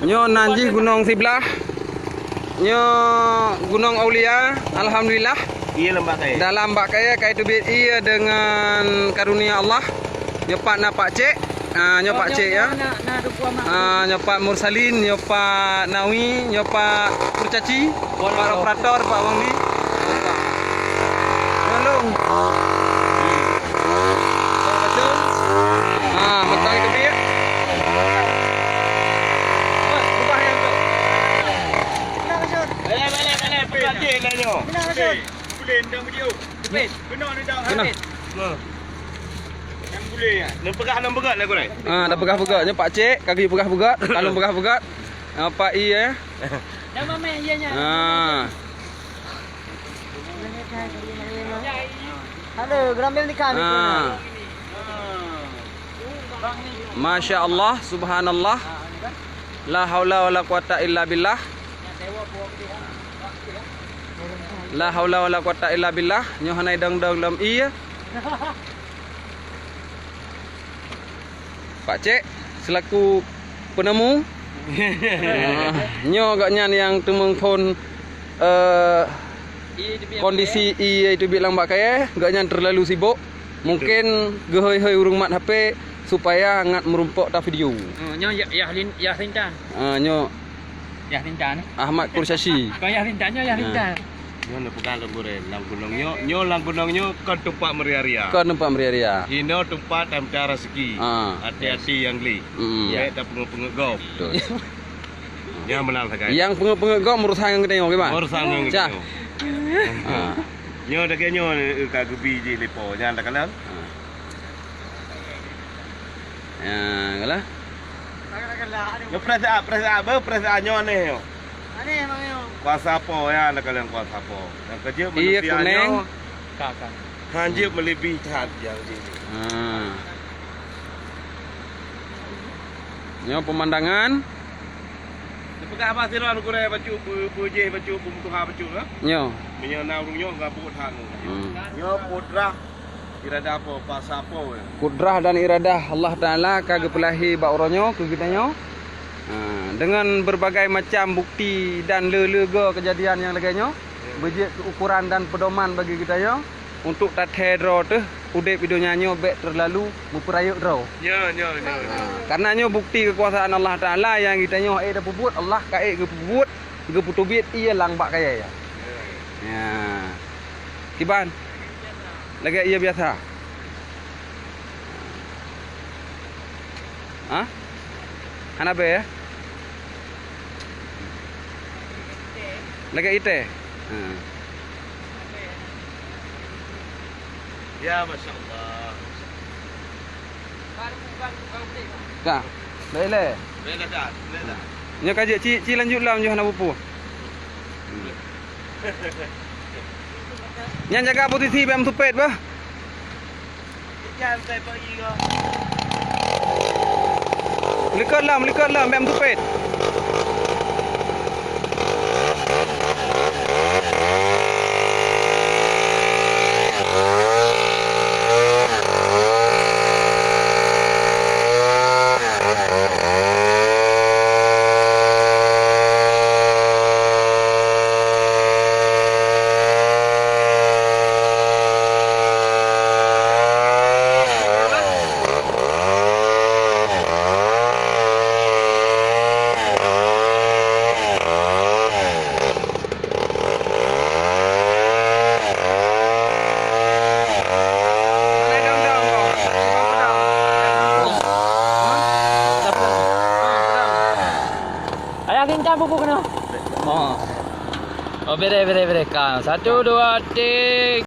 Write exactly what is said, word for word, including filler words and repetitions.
Nyoe nan jih gunong siblah. Nyoe Gunong Aulia, alhamdulillah. Iya, lembak kaya. Dalam bak kaya, kaya teubiet ié deungon karunia Allah. Nyoe pat na Pak Cek. Ah, nyoe Pak Cek, ya. Ah, nyoe Pak Mursalin, nyoe Pak Nawi, nyoe Pak Kurcaci, Pak operator, Pak Wangdi. Nyoe lôn. Ah, mantap itu, Pi, ya. Ubah yang tu. Boleh, boleh, boleh. Pergi aja lah, nyoe. Kena. Nang peugah, nang peugah lagu ni. Ah, dah peugah-peugah. Nyoe Pak Cek, ka geuyue peugah-peugah. Ka lôn peugah-peugah. Ah, Pak I, eh. Nama meh, iya nya. Ah. Halo, geurambel nikah ni. Ah. Masya Allah, subhanallah. La haula wala quwata illa billah. La haula wala quwata illa billah. Nyoe hana idong-dong lom ié. Pak Cek selaku penemu. Ah, nyoe gobnyan nyang teumeung phon, eh, kondisi ié teubiet lam bak kayèe, gobnyan terlalu sibuk. Mungkin geuhôi-hôi ureueng mat H P supaya ngat meurumpok ta video. Oh, nyoe Yah, Yah Lin-, Yah Lintan. Ah, nyoe Yah Lintan. Ahmad Kurcaci. Kon Yah Lintan, nyoe Yah Lintan. Nyoe neupeugah lôn gurèe, lam gunong nyoe, nyoe lam gunong nyoe kon teumpat meuria-ria. Kon teumpat meuria-ria. Inoe teumpat tameucari raseuki. Ah. Hati-hati nyang gleh. Mm. Bèk tapeungeuet-peungeuet gob. Betul. Nyan meunan sagai. Nyang peungeuet-peungeuet gob meurusan ngon geutanyoe, kiban? Meurusan ngon geutanyoe. Ah. Nyoe lagèe nyoe, eh, ka geubi jih lé po. Nyan takalon. Ah. Ya, kalah. Nyoe perasaan, perasaan, beu perasaan nyoe aneh nyoe. Aneh, Bang, nyoe. Kuasa po, ya, anda kalian kuasa po. Nyang keuh jeuet manusia kuneng. Nyoe. Ka, ka. Han jeuet meuleubeh that nyang jih. Ha. Nyoe pemandangan. Dipeugah bah sidroe gurèe bacut, beu-, beujih bacut, beumeutuha bacut, ha? Nyoe. Meunyoe na ureueng nyoe, gabuk that nyoe. Hmm. Nyoe putra Iradah apa? Paksa apa, ya? Kudrah dan iradah Allah Taala ka geupeulahé bak uroe nyoe keu geutanyoe. Ha, deungon berbagai macam bukti dan le-le go kejadian nyang lagèe nyoe, beujeuet keu ukuran dan pedoman bagi geutanyoe untuk tathèe droe teuh udép di donya nyoe bèk terlalu meupeurayeuk droe. Ya, ya, ya, ya. Karena nyoe bukti kekuasaan Allah Taala nyang geutanyoe ék tapeubuet, Allah ka ék geupeubuet, geupeuteubiet ié lam bak kayèe. Ya. Ya. Kiban. Lagèe ié biasa. Ha? Hana bèe, ya? Lagèe ié teh. Ha. Ya, masya Allah. Ka. Baiklah. Baiklah, dah. Baiklah, dah. Nyoe ka jeuet ci, ci lanjut lam nyoe hana peue-peue. Nyan jaga posisi bèk meusupet bah. Likot lom, likot lom, bèk meusupet. Ayah kencang pupuk kena. Oh. Oh, bere, bere, bere. Ka. Satu, dua, tiga.